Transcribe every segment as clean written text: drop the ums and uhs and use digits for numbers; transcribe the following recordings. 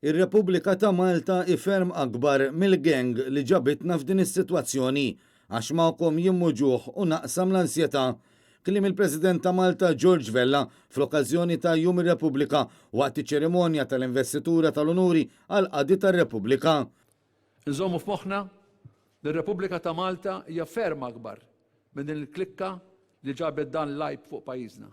Ir-Repubblika ta' Malta hi ferm akbar mill-gang li ġabitna f'din is-sitwazzjoni, għax magħkom jien muġugħ u naqsam l-ansjetà. Kliem il-President ta' Malta George Vella fl-okkażjoni ta' Jum ir-Repubblika waqt iċ-ċerimonja tal-investitura tal-unuri għall-qadi tar-Repubblika. Inżommu f'moħħna li r-Repubblika ta' Malta hija ferm akbar minn din il-klikka li ġabet dan l-għajb fuq pajjiżna.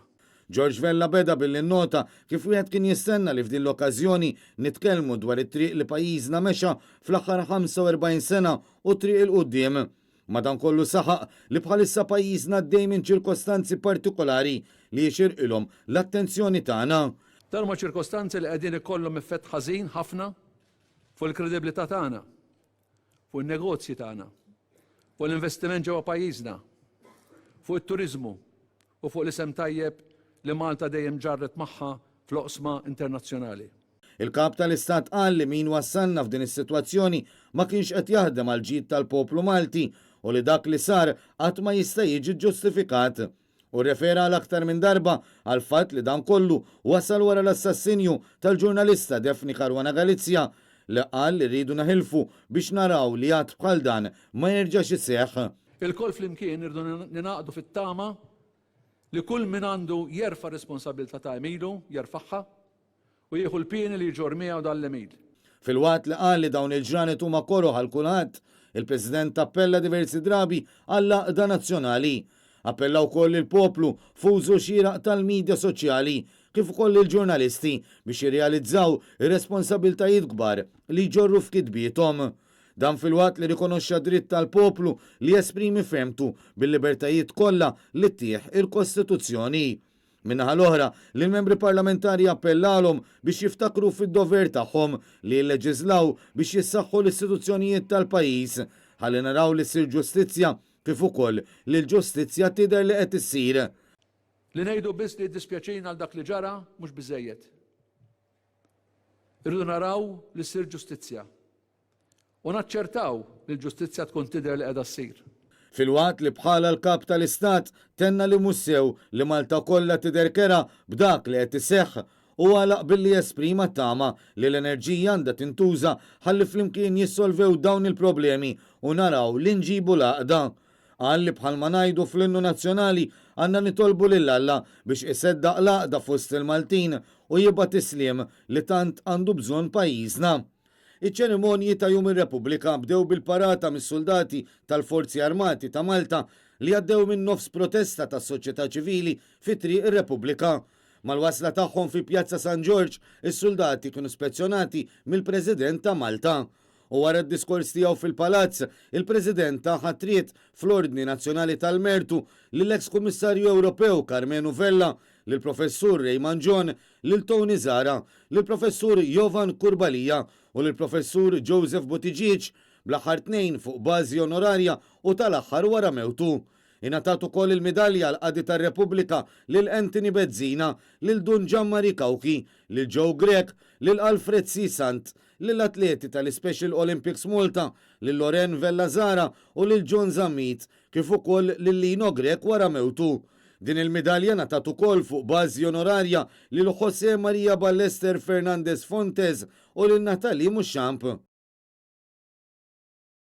George Vella beda billi nnota kif wieħed kien jistenna li f'din l-okkażjoni nitkellmu dwar it-triq li pajjiżna mexa fl-aħħar 45 sena u t-triq 'il quddiem. Madankollu saħaq li bħalissa pajjiżna għaddej minn ċirkostanzi partikolari li jixirqilhom l-attenzjoni tagħna. Dawn huma ċirkostanzi li qegħdin ikollhom effett ħażin ħafna fuq il-kredibilità tagħna. fuq in-negozji tagħna, fuq l-investiment ġewwa pajjiżna, fuq it-turiżmu u fuq l-isem tajjeb li Malta dejjem ġarret magħha fl-oqsma internazzjonali. Il-Kap tal-Istat qal li min wassalna f'din is-sitwazzjoni ma kienx qed jaħdem għall-ġid tal-poplu Malti u li dak li sar qatt ma jista' jiġi ġġustifikat. Hu rrefera għal aktar minn darba għall-fatt li dan kollu wasal wara l-assassinju tal-ġurnalista Daphne Caruana Galizia li qal li rridu neħilfu biex naraw li att bħal dan ma jerġax iseħħ. Ilkoll flimkien irridu ningħaqdu fit-tama li kull min għandu jerfa' r-responsabbiltà ta' għemilu, jerfagħha. u jieħu l-pieni li jġorr miegħu dan l-għemil. Filwaqt li qal li dawn il-ġranet huma koroh għal kulħadd, il-President appella diversi drabi għall-għaqda nazzjonali. Appella wkoll lill-poplu f'użu xieraq tal-midja soċjali kif ukoll lill-ġurnalisti biex jirrealizzaw ir-responsabbiltajiet kbar li jġorru f'kitbiethom. Dan filwaqt li rikonoxxa d-dritt tal-poplu li jesprimi fehmtu bil-libertajiet kollha li ttih il-Kostituzzjoni. Min-naħa l-oħra, lill-membri parlamentari appellalhom biex jiftakru fid-dover tagħhom li jilleġiżlaw biex jissaħħu l-istituzzjonijiet tal-pajjiż ħalli naraw li ssir ġustizzja kif ukoll li l-ġustizzja tidher li qed issir. Li ngħidu biss li jiddispjaċina għal dak li ġara mhux biżżejjed. Irridu naraw li ssir ġustizzja. U naċċertaw li l-ġustizzja tkun tidher li qiegħda ssir. Filwaqt li bħala l-Kap tal-Istat tenna li mhux sew li Malta kollha tidher kerha b'dak li qed iseħħ, hu għalaq billi esprima t-tama li l-enerġija għandha tintuża ħalli flimkien jissolvew dawn il-problemi u naraw li nġibu l-għaqda. Qal li bħalma ngħidu fl-Innu Nazzjonali għandna nitolbu lil Alla biex iseddaq l-għaqda fost il-Maltin u jibgħat is-sliem li tant għandu bżonn pajjiżna. Iċ-ċerimonji ta' Jum ir-Repubblika bdew bil-parata mis-suldati tal-Forzi Armati ta' Malta li għaddew minn nofs protesta tas-soċjetà ċivili fi Triq ir-Repubblika. Mal-wasla tagħhom fi Pjazza San Ġorġ, is-suldati kienu spezzjonati mill-President ta' Malta. U wara d-diskors tiegħu fil-Palazz, il-President ta ħatriet fl-Ordni Nazzjonali tal-Mertu lill-eks Kummissarju Ewropew Karmenu Vella, lill-Professur Ray Mangion, lil Tony Zahra, lill-Professur Jovan Kurbalija u lill-Professur Joseph Buttigieg, bl-aħħar tnejn fuq bażi onorarja u tal-aħħar wara mewtu. Ingħatat ukoll il-Midalja għall-Qadi tar-Repubblika lil Anthony Bezzina, lil Dun Gian Marie Cauchi, lil Joe Grech, lil Alfred C. Sant, lill-atleti tal-Ispecial Olympics Malta, lil Loren Vella Zahra u lil John Zammit, kif ukoll lil Lino Grech wara mewtu. Din il-midalja ngħatat ukoll fuq bażi onorarja lil José Maria Ballester Fernandez Fontes u lil Nathalie Muschamp.